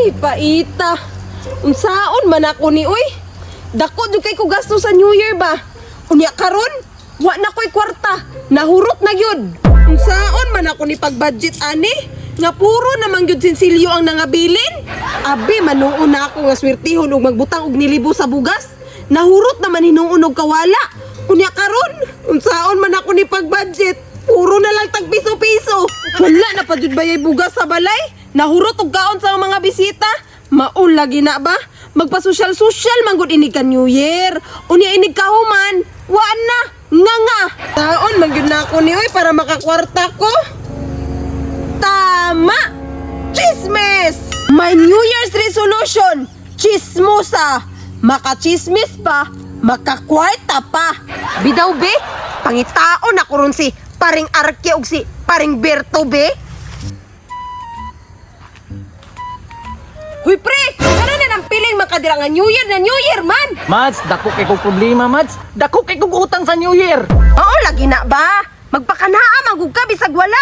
Ay, paita. Unsaon man ako ni uy? Dako jud kay ko gasto sa New Year ba? Unya karon, wa na ko'y kwarta. Nahurot na gyud. Unsaon man ako ni pag-budget ani? Nga puro naman gyud sinsilyo ang nangabilin. Abi manuon na ako nga swertihon og magbutang og nilibo sa bugas. Nahurot naman hinuon og kawala. Unya karon, unsaon man ako ni pag-budget? Puro na lang tag piso-piso. Wala na pa jud bayay bugas sa balay. Nahurot og kaon sa mga bisita. Maul lagi na ba? Magpa-social-social man gud inig ka New Year. Unya inig ka human. Waan na. Nga nga. Taon man gyud na ako ni oy para makakwarta ko. Tama! Chismes! My New Year's resolution, chismosa. Makachismis pa, makakwarta pa. Bidaw be, pangitaon ako ron si paring Arke og si paring Berto be. Huy pre, ano na nang piling makadira nga New Year na New Year man? Mads, dako kay kog problema, Mads. Dako kay kog utang sa New Year. Oo, lagi na ba? Magpakanaa manggug ka bisag wala.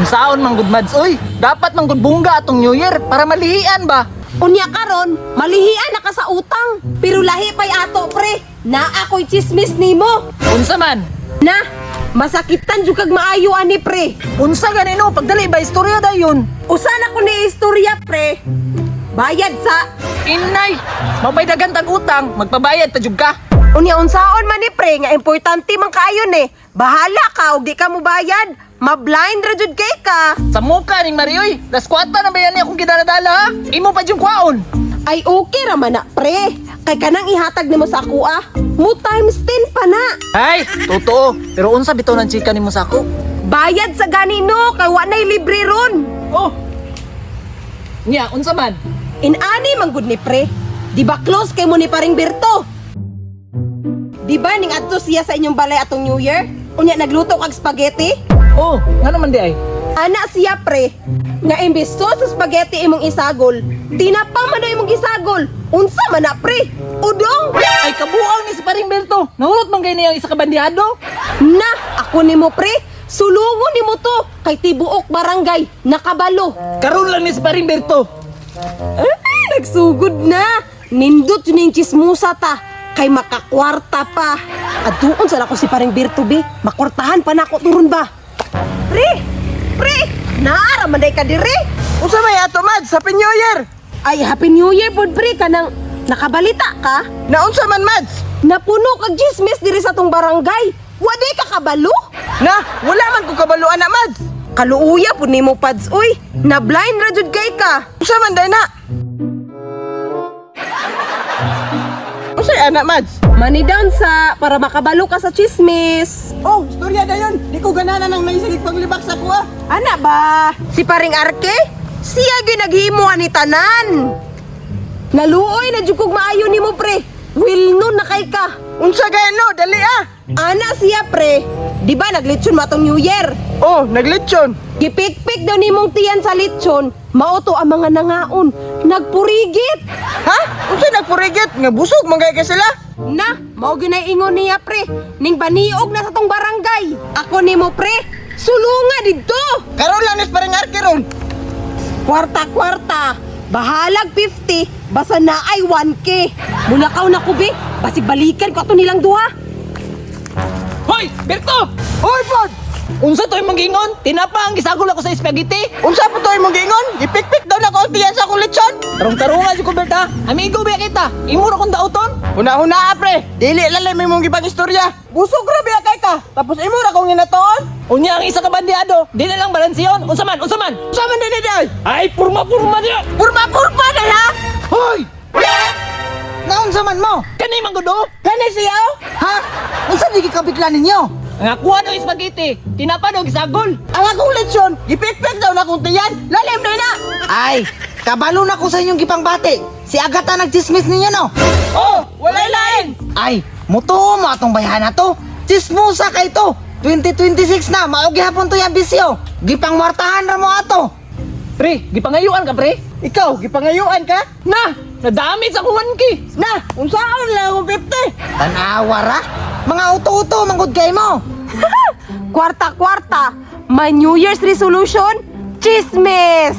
Unsaon man gud, Mads, oy? Dapat man gud bungga atong New Year para malihian ba? Unya karon, malihian na ka sa utang. Pero lahi pa'y ato, pre. Naa ko'y chismis nimo. Unsa man? Na, masakitan jud kag maayo ani, pre. Unsa ganino pagdali ba istorya dayon? Usa na ko ni istorya, pre. Bayad sa Inay, mabay dagan tag utang, magpabayad ta jud ka. Unya unsaon man ni pre nga importante man kaayo ni. Bahala ka og di ka mobayad, ma-blind ra jud kay ka. Sa muka ning Marioy, las kwata na ba yan akong gidaladala ha? Imo pa jud kwaon. Ay okay ra man na, pre. Kay kanang ihatag nimo sa ako ah. Mo times 10 pa na. Ay, totoo. Pero unsa bitaw ng chika nimo sa ako? Bayad sa ganino kay wa nay libre ron. Oh. Nya, unsa man? Inani man gud ni pre. Di ba close kay mo ni paring Berto? Di ba ning adto siya sa inyong balay atong New Year? Unya nagluto kag spaghetti? Oh, ngano man di ay? Ana siya pre, nga imbes sauce sa spaghetti imong isagol, tinapa man daw imong isagol. Unsa man na pre? Udong! Ay kabuang ni si paring Berto. Nahurot man kay niya ang isa ka bandyado. Na, ako nimo pre, sulungon nimo to kay tibuok barangay nakabalo. Karon lang ni si paring Berto. Ay, nagsugod na. Nindot yun yung chismusa ta. Kay makakwarta pa. At doon sa ako si paring Berto be. Makwartahan pa nako turon ba? Pre! Pre! Naara man day ka dire. Unsa may ato, Mads? Happy New Year! Ay, Happy New Year pod pre kanang nakabalita ka. Naunsa man, Mads? Napuno kag chismis diri sa tong barangay. Wa day ka kabalo? Na, wala man ko kabaluan na, Mads. Kaluuya pud nimo pads uy. Na blind ra jud kay ka. Unsa man day na? Unsa ana, Mads? Money down sa para makabalo ka sa chismis. Oh, istorya dayon. Di ko ganana nang naisigig paglibak sa kuha. Ana ba? Si paring Arke? Siya gyud naghimo ani tanan. Naluoy na jud kog maayo nimo pre. Will no na kay ka. Unsa gay no? Dali ah. Ana siya pre. Di ba naglitsyon mo atong New Year? Oh, naglitsyon. Gipikpik daw nimong tiyan sa litsyon. Mao to ang mga nangaon. Nagpurigit. Ha? Unsa nagpurigit? Nga busog man gay ka sila? Na, mao gyud nay ingon niya pre. Ning baniog na sa tong barangay. Ako nimo pre. Sulunga didto. Karon lang ni paring Arke ron. Kwarta-kwarta. Bahalag 50, basta na ay 1K. Mulakaw na ko, be. Basig balikan ko ato nilang duha. Hoy, Berto! Hoy, pod! Unsa to imong gingon? Tinapa ang gisagol ako sa spaghetti. Unsa po to imong giingon? Gipikpik daw na ko ang tiyan sa akong lechon. Tarong-tarungan jud ko Berta. Amigo ba kita? Imo ra kong dauton. Huna-huna ah, pre. Dili lalay may mong gibang istorya. Busog ra biya kay ka. Tapos imo ra kong ginatoon. Unya ang isa ka bandyado, di na lang balanseyon. Unsa man? Unsa man? Unsa man dinhi day? Ay, purma-purma niya. Purma-purma na ha. Hoy! Naunsa man mo? Kani man gud oh. Kani siya oh. Ha? Unsa di gikabigla ninyo? Ang akuha daw spaghetti, tinapa daw gisagol. Ang akong lechon, gipikpik daw na akong tiyan. Lalim na na. Ay, kabalo na ko sa inyong gipangbati. Si Agata nagchismis ninyo no? Oh, walay lain. Ay, mutuo mo atong bayhana to. Chismosa kay to. 2026 na, mao gihapon to yung bisyo. Gipangwartahan ra mo ato. Pre, gipangayuan ka pre? Ikaw, gipangayuan ka? Na, nadamit sa akong 1K. Na, unsaon lang akong 50? Tanawa ra. Mga uto-uto manggod kay mo. Kwarta-kwarta. My New Year's resolution, chismis.